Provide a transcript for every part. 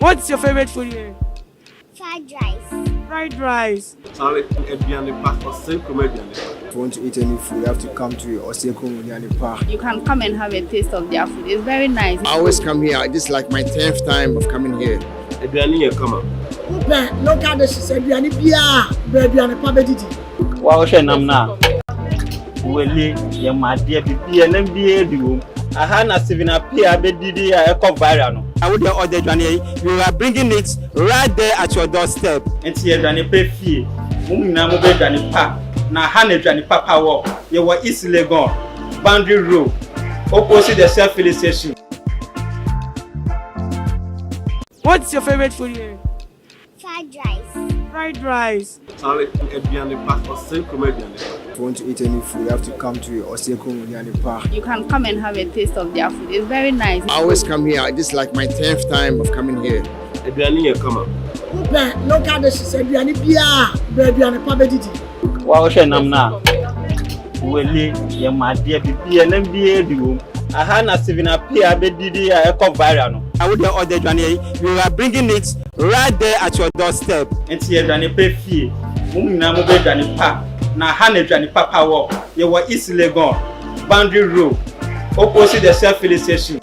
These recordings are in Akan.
What's your favorite food here? Fried rice. Fried rice. Charlie, aduane pa, Oseikrom aduane pa. If you want to eat any food, you have to come to Oseikrom Aduane Pa. You can come and have a taste of their food. It's very nice. I always come here. This is like my 10th time of coming here. Aduane yɛ kama. Wopɛ local dishes, aduane biara, bra Aduane Pa bɛdidi. Wa wohwɛ nam no a, wele yɛ ma adeɛ biribi nam biara bi wɔ mu. Aha na Stephen Appiah bɛdidi a ɛkɔ viral no. Na wo deɛ ɔde aduane yi, we are bringing it right there at your doorstep. Nti aduane pa fie, mo nyinaa mo bɛ aduane pa, na ha na aduane papa wɔ. Yɛwɔ East Legon, Boundary Road, opposite the Shell filling station. What's your favorite food here? Fried rice. Fried rice. Charlie, aduane pa, Oseikrom aduane pa. If you want to eat any food, you have to come to Oseikrom Aduane Pa. You can come and have a taste of their food. It's very nice. I always come here. This is like my 10th time of coming here. Aduane yɛ kama. Wopɛ local dishes, aduane biara, bra Aduane Pa bɛdidi. Wa wohwɛ nam no a, wele yɛ ma adeɛ biribi nam biara bi wɔ mu. Aha na Stephen Appiah bɛdidi a ɛkɔ viral no. Na wo deɛ ɔde aduane yi, we are bringing it right there at your doorstep. Nti aduane pa fie, mo nyinaa mo bɛ aduane pa, na ha na aduane papa wɔ. Yɛwɔ East Legon, Boundary Road, opposite the Shell filling station.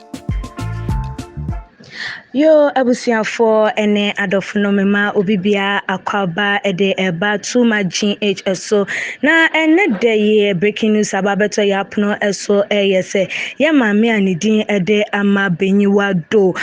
Yo, abusuafoɔ ne adɔfo no, mema obi biara akwaaba de ɛba Tuma GH so. Na ɛnɛ da yi, breaking news aba abɛtɔ yɛ apono so. Ɛyɛ sɛ yɛ maame a ne din de Ama Benyiwa Doe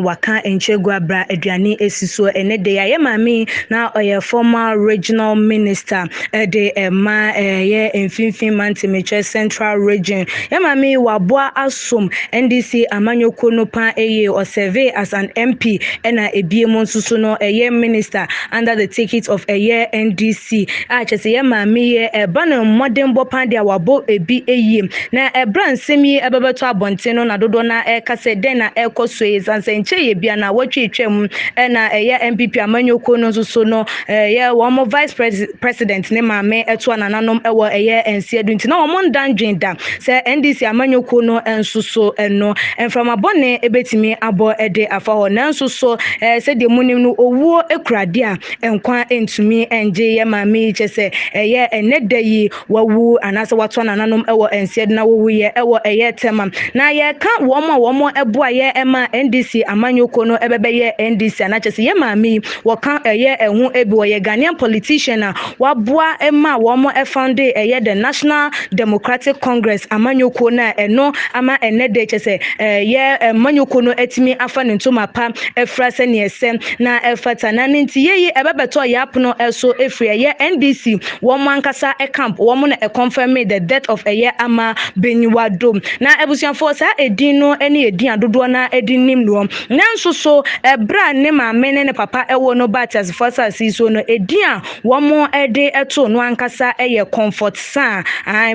waka nkyɛgu abra aduane esi so. Ɛnɛ da yi a yɛ maame na ɔyɛ former regional minister de ɛma ɛyɛ Mfimfini Mantam, Central Region. Yɛ maame waboa asom NDC amanyɔkuo no pa ɛyɛ ɔserve as an MP, ɛna ebie mu nso so no ɛyɛ minister under the ticket of ɛyɛ NDC, a kyerɛ sɛ yɛ maame yɛ ɛba no mmɔdenbɔ pan deɛ wabɔ ebi eyie. Na ɛbra nsɛm yi ɛbɛbɛtɔ abɔnten no, na dodoɔ na ɛka sɛ dɛn na ɛkɔ so yi sansa nkyɛn yɛ bia na wɔtwe twɛ mu. Ɛna ɛyɛ NPP amanyɔkuo no nso so no, ɛyɛ wɔn vice president ne maame ɛto anananom ɛwɔ ɛyɛ nsia do, nti na wɔn nda ndwen da sɛ NDC amanyɔkuo no nso so ɛno mframabɔne ebetumi abɔ ɛde afa hɔ. Nanso so sɛdeɛ mu nim no, owuo ekura a nkwa ntumi ngye. Yɛ maame yi kyɛ sɛ ɛyɛ ɛnɛ da yi wawu anaasɛ wato nananom ɛwɔ nsia do na wawu yɛ ɛwɔ ɛyɛ Tɛma. Na yɛka wɔn a wɔn ɛboa yɛ ɛma NDC amanyɔkuo no ɛbɛbɛyɛ NDC anakyɛ sɛ yɛ maame yi wɔka ɛyɛ ɛho ebi. Wɔyɛ Ghanaian politician a waboa ɛma wɔn ɛfound ɛyɛ the National Democratic Congress amanyɔkuo no a ɛno ama ɛnɛ de kyɛ sɛ ɛyɛ amanyɔkuo no atumi afa ne ntoma pa ɛfira sɛneɛ ɛsɛ na ɛfata. Na ne nti yɛyi ɛbɛbɛtɔ yɛ apono ɛso efiri ɛyɛ NDC wɔn ankasa ɛcamp, wɔn na ɛconfirm the death of ɛyɛ Ama Benyiwa Doe. Na abusuafoɔ, saa edin no ɛne edin adodoɔ na ɛde nim no. Nanso so ɛbrɛ a ne maame ne ne papa ɛwɔ no ba ateasefoɔ asase so no, edin a wɔn ɛde ɛto no ankasa ɛyɛ Comfort San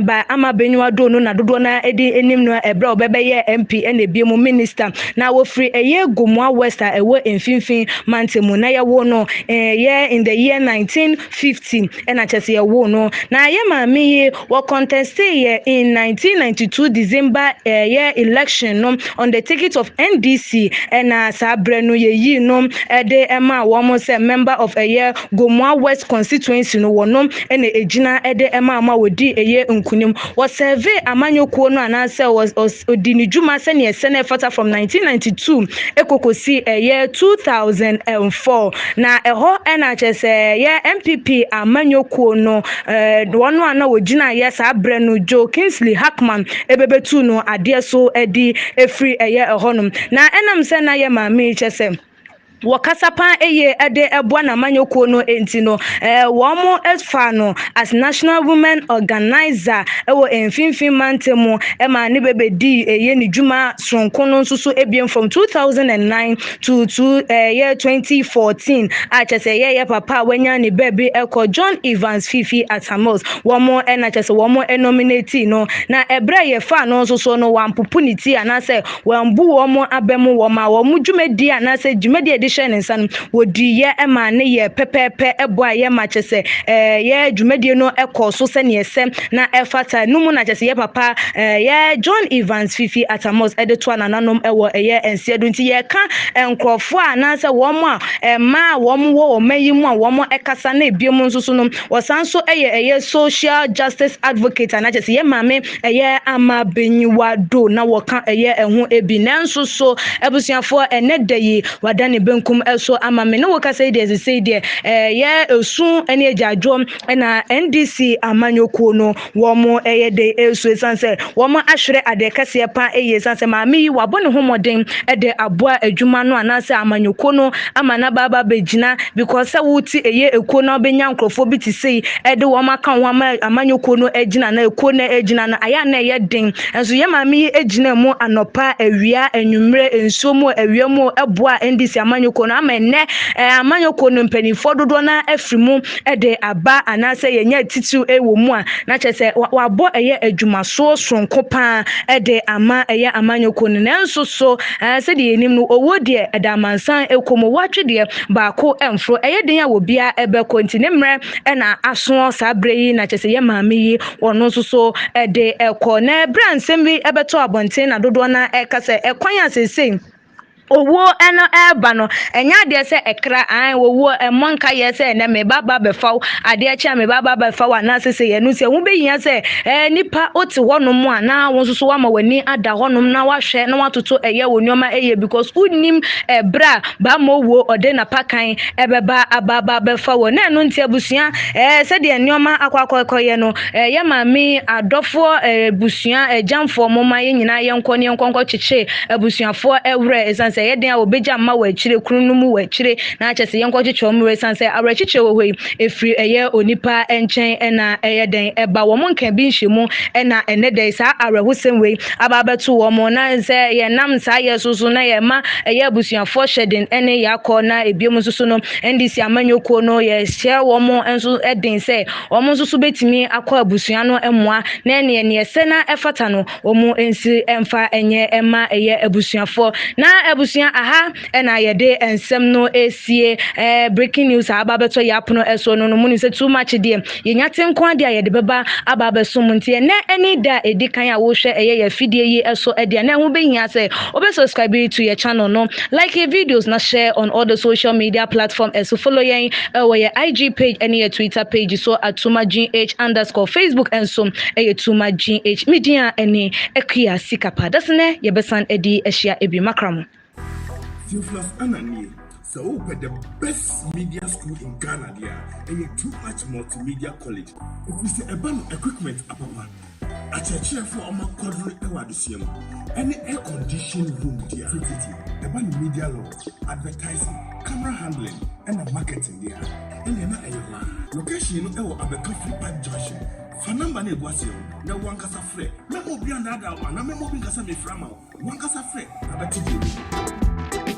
ba Ama Benyiwa Doe no na dodoɔ na ɛde anim no ɛbrɛ a ɔbɛbɛyɛ MP ɛna ebien mu minister. Na wɔfiri ɛyɛ Gomoa West a ɛwɔ Mfimfini Mantam. Na yɛwɔ no ɛyɛ in the year 1950 ɛna kyerɛ sɛ yɛwɔ no. Na yɛ maame yi wɔ contest yɛ in 1992 December ɛyɛ election no on the ticket of NDC, ɛna saa berɛ no yɛyii no ɛde ɛma wɔn sɛ member of ɛyɛ Gomoa West constituency no. Wɔn no ɛna egyina ɛde ɛma wɔn a wɔdi ɛyɛ nkunim. Wɔserve amanyɔkuo no anaasɛ ɔdi ne dwuma sɛnea ɛsɛ na ɛfata from 1992 ekokosi ɛyɛ 2004. Na ɛhɔ ɛna kyerɛ sɛ ɛyɛ NPP amanyɔkuo no, wɔn a na wɔgyina yɛ saa berɛ no, Joe Kingsley Hackman, ɛbɛbɛtu no adeɛ so ɛde efiri ɛyɛ ɛhɔnom. Na ɛnam sɛ na yɛ maame yi kyerɛ sɛ wɔkasa pan eye ɛde ɛboa n'amanyɔkuo no nti no, wɔn fa no as national women organizer ɛwɔ Mfimfini Mantam mu, ɛma ne bɛbɛdi ɛyɛ ne dwuma soronko no nso so ebien from 2009 to ɛyɛ 2014, a kyerɛ sɛ ɛyɛ yɛ papa a wanya ne baabi ɛkɔ, John Evans Fifi Atta Mills, wɔn ɛna kyerɛ sɛ wɔn nominate no. Na ɛbrɛ a yɛfa no nso so no, wɔampopo ne ti anaasɛ wɔambu wɔn aba mu, wɔn a wɔn dwumadi anaasɛ dwumadi a yɛde hyɛ ne nsa no, wɔdiiɛ ma ne yɛ pɛpɛɛpɛ ɛboa yɛ ma kyɛ sɛ yɛ dwumadie no ɛkɔɔ so sɛneɛ ɛsɛ na ɛfata no mu. Na kyɛ sɛ yɛ papa yɛ John Evans Fifi Atta Mills ɛde toa nananom ɛwɔ ɛyɛ nseɛ do. Nti yɛka nkurɔfoɔ a anaasɛ wɔn a mmaa a wɔn wɔ ɔman yi mu a wɔn ɛkasa, na ebiem nso so no, wɔsan so ɛyɛ social justice advocate a na kyɛ sɛ yɛ maame ɛyɛ Ama Benyiwa Do na wɔka ɛyɛ ɛho ebi. Nanso so abusuafoɔ, ɛnɛ da yi wada ne benkum ɛso ama me ne wo kasa yi deɛ, sese yi deɛ ɛyɛ esu ɛne agyaadwoɔ ɛna NDC amanyɔkuo no wɔn ɛyɛ de esu, esan sɛ wɔn ahwere adeɛ kɛseɛ pa ɛyɛ, esan sɛ maame yi wabɔ ne ho mmɔden ɛde aboa adwuma no anaasɛ amanyɔkuo no ama n'aba abɛgyina, because sɛ wote ɛyɛ ekuo na wobɛnya nkurɔfoɔ bi te sei ɛde wɔn aka ho ama amanyɔkuo no agyina na ekuo no agyina no, ayɛ a na ɛyɛ den. Nso yɛ maame yi gyina mu anɔpa, awia, anwummerɛ, nsuo mu, awia mu, ɛboa NDC amanyɔkuo no ama ɛnɛ amanyɔkuo no mpanimfoɔ dodoɔ no afiri mu ɛde aba anaasɛ yɛnya titiriw ɛwɔ mu a, na kyerɛ sɛ wabɔ ɛyɛ adwumasoɔ soronko paa ɛde ama ɛyɛ amanyɔkuo no. Nanso so sɛdeɛ yɛnim no, owuo deɛ ɛda amansan ɛkɔ mu, watwe deɛ baako ɛmforo, ɛyɛ den a obiara ɛbɛkɔ. Nti ne mmerɛ ɛna aso saa berɛ yi na kyerɛ sɛ yɛ maame yi ɔno nso so ɛde ɛkɔ. Na ɛberɛ a nsɛm bi ɛbɛtɔ abɔnten na dodoɔ no ɛka sɛ ɛkwan a seesei owuo ɛno ɛreba no, ɛnyɛ adeɛ sɛ ɛkra an owuo ɛmmɔ nka yɛ sɛ ɛnɛ meba ba bɛfa wo, adeɛ kyɛ a meba ba bɛfa wo, anaasɛ sɛ yɛno sɛ ho bɛhia sɛ nipa wote hɔnom a na wo nso so woama w'ani ada hɔnom na wahwɛ na watoto ɛyɛ wɔ nneɛma ɛyɛ, because wonnim ɛberɛ a baama owuo ɔde napakan ɛbɛba aba aba bɛfa wɔ. Na ɛno nti abusua, sɛdeɛ nneɛma akɔ akɔkɔyɛ no, yɛ maame adɔfoɔ, busua ɛgyamfoɔ, moma yɛn nyinaa yɛnkɔ ne yɛnkɔ nkɔ kyekyere abusuafoɔ ɛwerɛ, ɛsiane sɛ ɛyɛ den a wɔbɛgya mma wɔ akyire, kunu no mu wɔ akyire, na akyɛ sɛ yɛnkɔ kyekyere wɔn werɛ, ɛsiane sɛ awerɛkyekyere wɔ hɔ yi ɛfiri ɛyɛ onipa nkyɛn ɛna ɛyɛ den ɛba wɔn nka bi nhyɛ mu. Ɛna ɛnɛ dɛ saa awerɛhosɛm wei aba abɛto wɔn, na sɛ yɛnam saa yɛ so so na yɛma ɛyɛ abusuafoɔ hyɛ den ɛne yɛakɔ. Na ebiem nso so no, NDC amanyɔkuo no, yɛhyɛ wɔn nso den sɛ wɔn nso so bɛtumi akɔ abusua no mmoa na ɛneɛ neɛ sɛ na ɛfata no, wɔn nsi mfa ɛnyɛ ɛma ɛyɛ abusuafoɔ. Na abusua, aha ɛna yɛde nsɛm no esie. Breaking news a aba abɛtɔ yɛ apono ɛso no mu ne sɛ too much deɛ yɛnya te nko adeɛ a yɛde bɛba aba abɛso mu. Nti ɛnɛ ɛne da a ɛdi kan a wɔrehwɛ ɛyɛ yɛ fidie yi ɛso ɛdeɛ, na ɛho bɛhia sɛ wobɛ subscribe to yɛ channel no, like yɛ videos na share on all the social media platform. Ɛso follow yɛn ɛwɔ yɛ IG page ɛne yɛ Twitter page so atuma gh_. Facebook nso ɛyɛ Tuma GH. Media ɛne Akua Sikapa dasene, yɛbɛsan ɛde ahyia ebi makra mo. Theophilus Ananie, sɛ wopɛ the best media school in Ghana deɛ a, ɛyɛ Too Much Multimedia College. Ɛfiri sɛ ɛba no equipment apapa, akyerɛkyerɛfoɔ a ɔma kɔdere ɛwɔ adesua mu, ɛne air condition room deɛ a, tititi ɛba no media law, advertising, camera handling ɛna marketing deɛ a, ɛneɛ na ɛyɛ hɔ a. Location no ɛwɔ Abɛka Free Park Junction. Fa number no ɛgu aseɛ no na wankasa frɛ. Mɛma obi anaadaa wo anaa mɛma obi nkasa mefrɛ ama wo. Wankasa frɛ na bɛte deɛ.